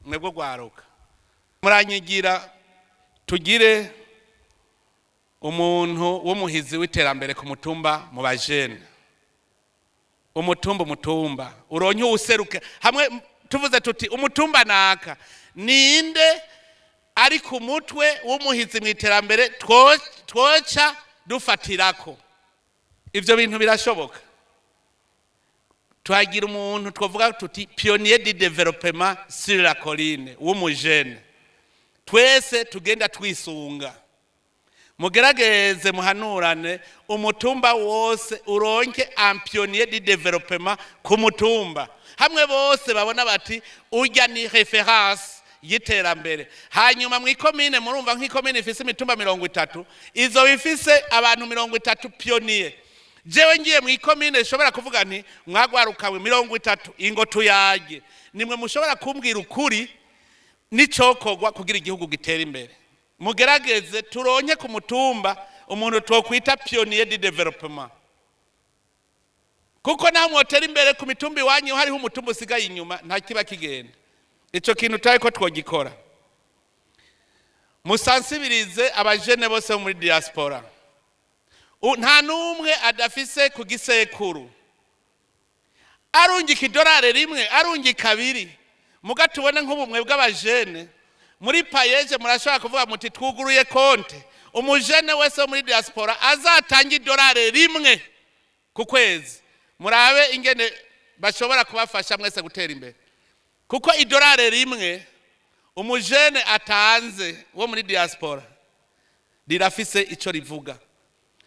Mwebwe gwaruka muranyigira, tugire umuntu w'umuhizi w'iterambere ku mutumba mu bajene. Umutumba uronke uwuseruke hamwe. Tuvuze tuti umutumba naka, ninde ari ku mutwe w'umuhizi mu iterambere twoca dufatirako? Ivyo bintu birashoboka. Tuhagira umuntu twavuga tuti pionnier du développement sur la colline w'umujene, twese tugenda twisunga. Mugerageze muhanurane, umutumba wose uronke un pionnier du développement ku mutumba, hamwe bose babona bati urya ni référence y'iterambere. Hanyuma mu ikomine, murumva nk'ikomine ifise imitumba 30, izo bifise abantu 30 pionniers. Jewe ngiye mu ikomine, nshobora kuvuga nti: "Mwagwarukawe 30, ingo tuyage, nimwe mushobora kumbwira ukuri n'icokorwa kugira igihugu gitere imbere." Mugerageze turonke ku mutumba umuntu twokwita pionnier du développement, kuko naho mwotera imbere ku mitumba iwanyu, hariho umutumba usigaye inyuma, nta kiba kigenda. Ico kintu turabe ko twogikora. Musansibirize abajene bose bo muri diaspora. Nta n'umwe adafise ku gisekuru arungika idolari rimwe, arungika abiri. Muga tubone nk'ubumwe bw'abajene muri PAEEJ, murashobora kuvuga muti twuguruye konte, umujene wese wo muri diaspora azatanga idolari rimwe ku kwezi. Murabe ingene bashobora kubafasha mwese gutera imbere, kuko idolari rimwe umujene atanze wo muri diaspora rirafise ico rivuga.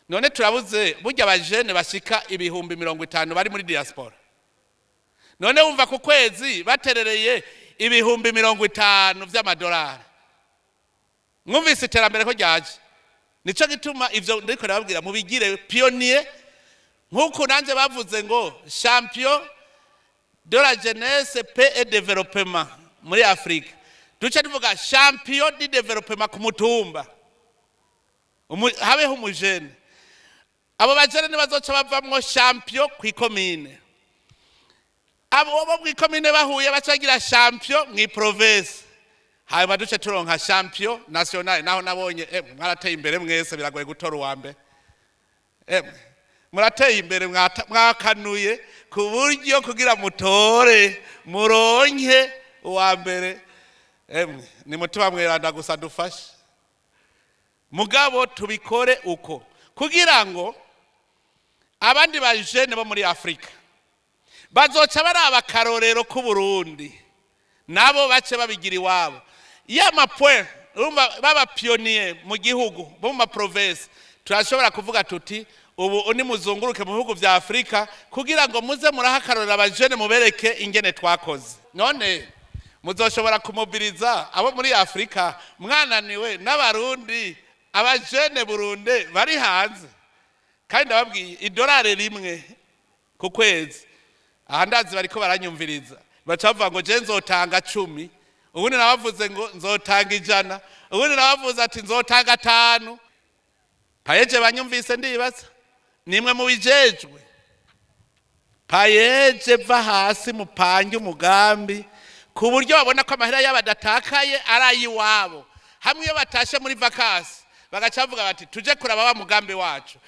None turabuze burya abajene bashika 50,000 bari muri diaspora. None wumva ku kwezi baterereye 50,000 vy'amadolari, mwumvise iterambere ko ryaje? Nico gituma ivyo ndiko ndababwira mubigire pionnier, nk'uku nanje bavuze ngo champion de la jeunesse, paix et développement muri Afrika, duce tuvuga champion du développement ku mutumba. Habeho umujene. Abo bajene nibazoca bavamwo champion kw'ikomine, abo bo mw'ikomine bahuye baca bagira champion mw'iprovince, hanyuma duce turonka champion national. Naho nabonye mwarateye imbere mwese, biragoye gutora uwa mbere. Murateye imbere, mwakanuye ku buryo kugira mutore muronke uwa mbere. Emwe, ni Mutima Mweranda gusa dufashe. Mugabo tubikore uko kugira ngo abandi bajene bo muri Afurika bazoca baraba akarorero k'Uburundi, nabo bace babigira iwabo. Ya mapoint, urumva baba pionnier mu gihugu bo mu maprovinces, turashobora kuvuga tuti ubu nimuzunguruke mu bihugu vya Afurika kugira ngo muze muraha akarorero abajene, mubereke ingene twakoze. None muzoshobora kumobiriza abo muri Afurika mwananiwe n'Abarundi, abajene Burundi bari hanze? Kandi ndababwiye, idolari rimwe ku kwezi, aha ndazi bariko baranyumviriza, baca bavuga ngo je nzotanga 10, ubundi nabavuze ngo nzotanga 100, ubundi nabavuze ati nzotanga 5. PAEEJ banyumvise, ndibaza nimwe mu bijejwe. PAEEJ, va hasi mupange umugambi ku buryo babona ko amahera yabo adatakaye, ari ay'iwabo. Hamwe iyo batashe muri vacances, bagaca bavuga bati tuje kuraba wa mugambi wacu.